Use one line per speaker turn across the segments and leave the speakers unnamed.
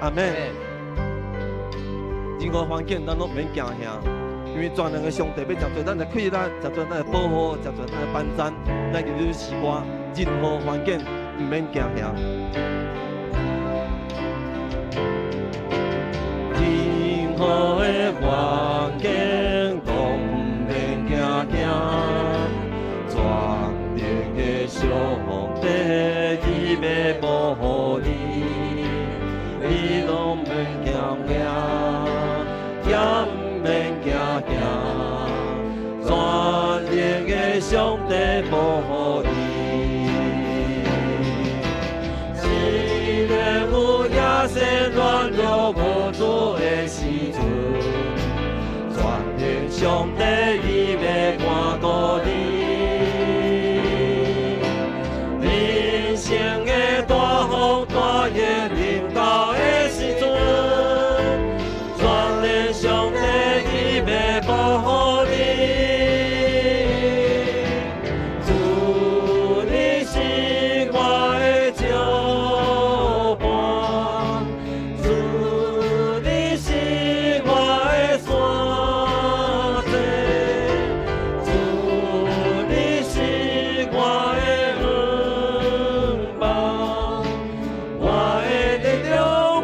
阿門。任何環境咱攏免驚嚇，因為全能的上帝欲成做咱的氣力，成做咱的保護，成做咱的幫贊。咱就唱詩歌，任何環境毋免驚嚇。任何的環境都毋免驚驚，全能的上帝伊欲保護你，你攏免驚嚇，也毋免驚驚，全能的上帝保護你。雖然有野獸軟弱無助的時陣，全能上帝伊欲看顧你。人生的大風大雨臨到的時陣，全能上帝伊欲保護你。主，你是我的石磐，主，你是我的山寨，主，你是我的向望，我的力量，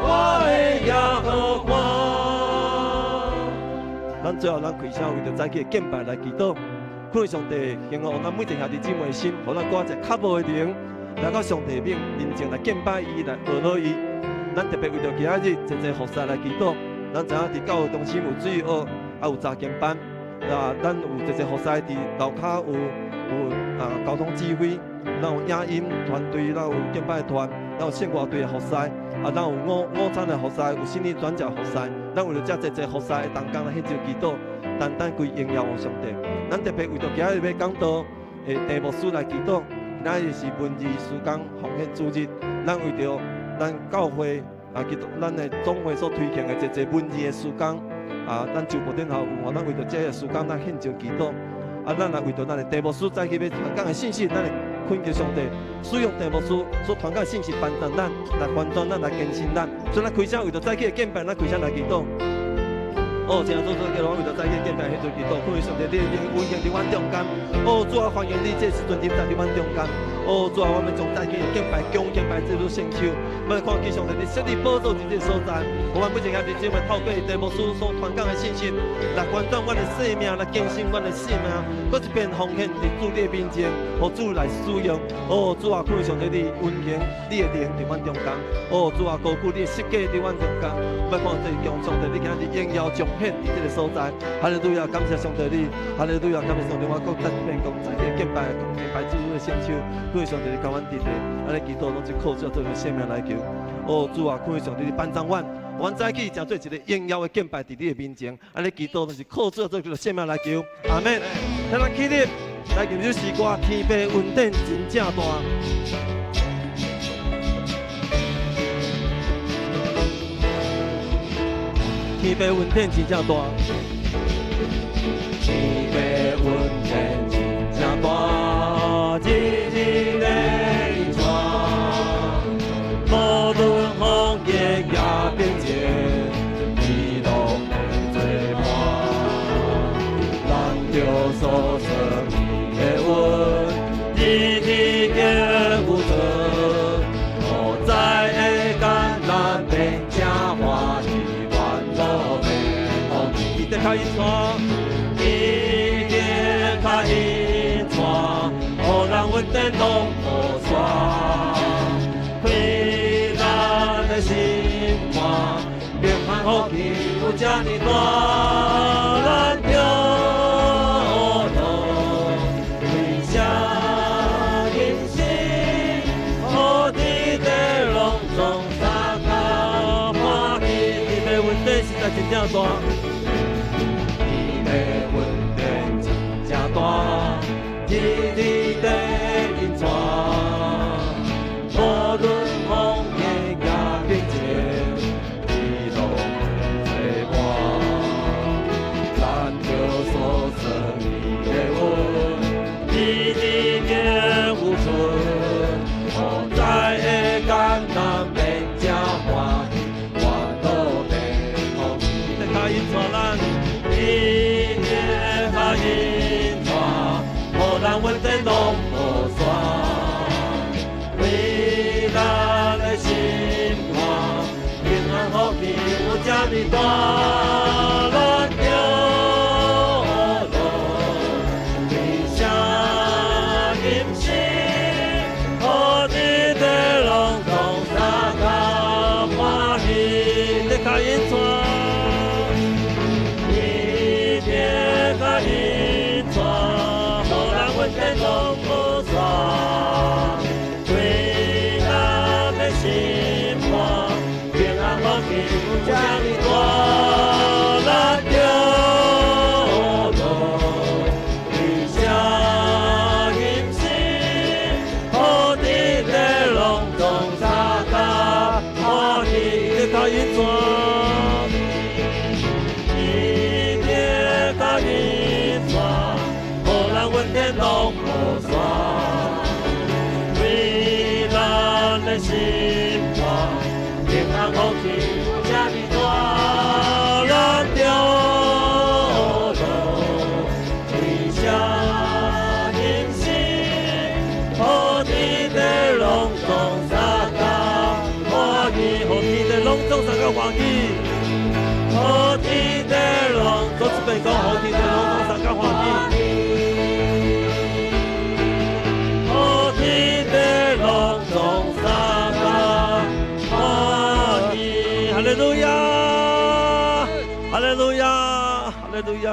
我的耶和華。咱最後，咱開聲為著早起的敬拜來祈禱，懇求上帝，興予咱每一個兄弟姊妹的心，予咱掛一個渴慕的靈，來到上帝面面前來敬拜伊，來學落伊。咱特別為著今仔日濟濟服侍來祈禱。咱知影佇教會中心有主日學，也有查經班，啊，咱有濟濟服侍佇樓跤有交通指揮，咱有影音團隊，咱有敬拜團，咱有聖樂隊的服侍，啊，咱有午餐的服侍，有心理轉介服侍。咱為著遮濟濟服侍的同工來獻上祈禱，單單歸榮耀予上帝。咱特別為著今仔日欲講道的鄭牧師來祈禱，今仔日是文字事工奉獻主日，咱為著咱教會啊，基督咱的總會所推行的濟濟文字的事工啊，咱周部頂頭有吼，咱為著這个事工，咱獻上祈禱。啊，咱也為著咱的鄭牧師早起欲傳講的信息，咱會懇求上帝使用鄭牧師所傳講的信息，幫助咱，來翻轉咱，來更新咱。所以咱開聲為著早起的敬拜，咱開聲來祈禱。哦，親愛主，主，叫我為著早起的敬拜，獻上祈禱，懇求上帝，你的靈運行佇阮中間。哦，主啊，歡迎你這時陣臨在佇阮中間。哦，主啊，我們將早起的敬拜、恭敬拜這組聖手，我們看見上帝你設立寶座佇這個所在，我們每一個兄弟姊妹透過鄭牧師所傳講的信息，來翻轉阮的生命，來更新阮的生命，閣一遍奉獻佇主你的面前，予主來使用。哦，主啊，懇求上帝你運行你的靈佇阮中間。哦，主啊，高舉你的十架佇阮中間。我看這強上帝你今日榮耀彰顯佇這個所在。哈利路亞，感謝上帝你。哈利路亞，感謝上帝，我閣再一遍講早起的敬拜，恭敬拜主的聖手，懇求上帝你共阮佇咧，按呢祈禱攏是靠主做的聖名來求。哦，主啊，懇求上帝你幫助阮，阮早起成做一個榮耀的敬拜佇你的面前，按呢祈禱攏是靠主做的聖名來求。阿門。請咱起立，來吟首詩歌，天父恩典真正大。天父恩典真正大，天父恩典真正大，日日咧引帶，無論風雨也平靜，伊攏會做伴。咱著所算伊的恩，日日皆有做，無在的艱難變正歡喜。伊的跤引帶，伊的跤引帶，予人恩典攏無煞，開咱的心肝，平安福氣有這呢大，咱著樂，開聲人生，予天地攏總相共歡喜。天父恩典實在真正大。恩典真正大，日日地引帶，無論風雨也平靜，伊攏會做伴。咱著所算伊的恩，日日皆有存，無在的艱難變正歡喜，願咱稳定拢无散。为咱的心肝，平安福气有遮尔大，咱着落，为啥音声，予天地拢总相佮欢喜，你较引带，你的较引带，予咱稳定拢无散。为咱的心肝，平安福气有遮尔大，咱着落，为啥音声，予天地拢总相佮欢喜，你较引带，你的较引带，予咱稳定拢无散。为咱的心肝，平安福气有遮尔大，咱着落，为啥音声，予天地拢总相佮欢喜，予天地拢总相佮欢喜，予天地拢，做一遍讲，予天地拢总相佮欢喜。予天地拢总相佮欢喜，哈利路亚，哈利路亚，哈利路亚。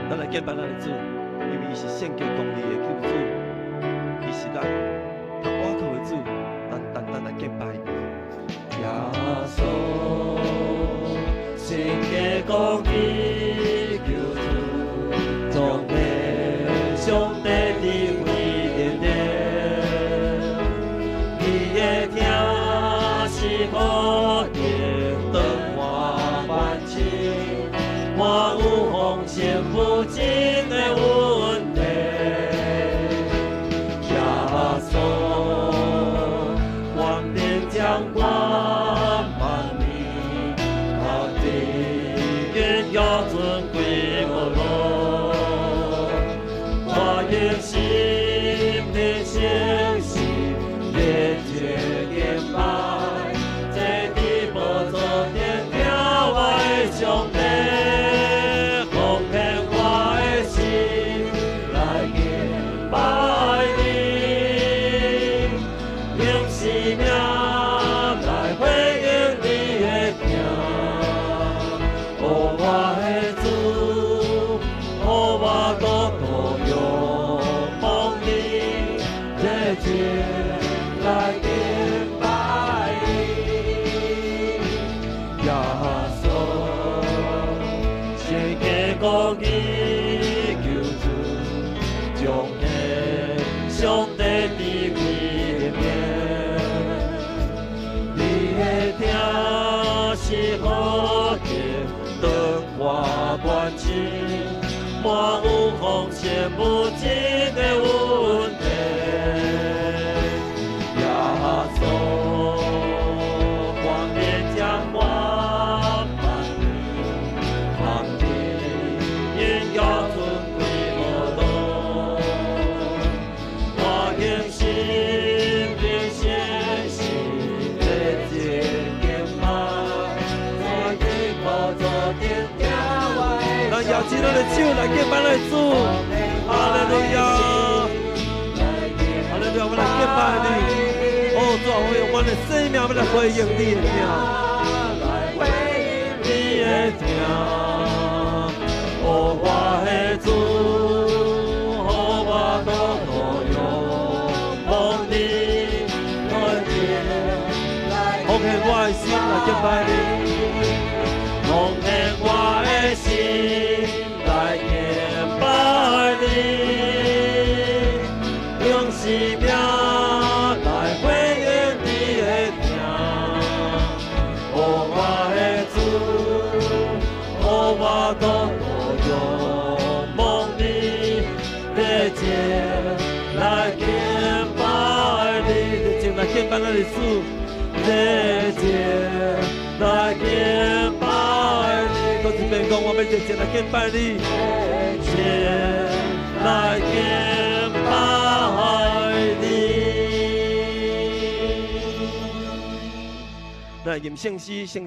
咱來敬拜咱的主，因為伊是聖潔公義的救主，伊是咱較倚靠的主，咱單單來敬拜伊。耶穌，聖潔公義救主，彰顯上帝智慧的靈，你的疼是何等長闊萬千，滿有豐盛無盡的恩典。耶穌，權柄掌管萬民，福地榮耀尊貴無倫，我用心靈誠實，熱情敬拜，坐佇寶座頂聽我的上帝，奉獻我的心來敬拜你，用生命來回應你的疼。哦，我的主，予我獨獨仰望你，熱情來敬拜你。耶穌，聖潔公義救主，彰顯上帝智慧的靈，你的疼是何等長闊萬千，滿有豐盛無盡的恩典。耶穌，權柄掌管萬民，福地榮耀尊貴無倫，我用心靈誠實熱情敬拜，坐佇寶座頂聽我的。咱舉起咱的手來敬拜咱的主，哈利路亞，哈利路亞，我來敬拜你。哦，主啊，我用我的生命欲來回應你的疼，回應你的疼。哦，我的主，予我獨獨仰望你，奉獻我的心來敬拜你，奉獻我的心來敬拜你，用生命來回應你的疼。哦，我的主，予我獨獨仰望你，熱情來敬拜你，熱情來敬拜咱的主，熱情來敬拜你。閣一遍講，我熱情來敬拜你，熱情來敬拜你。來吟聖詩，聖。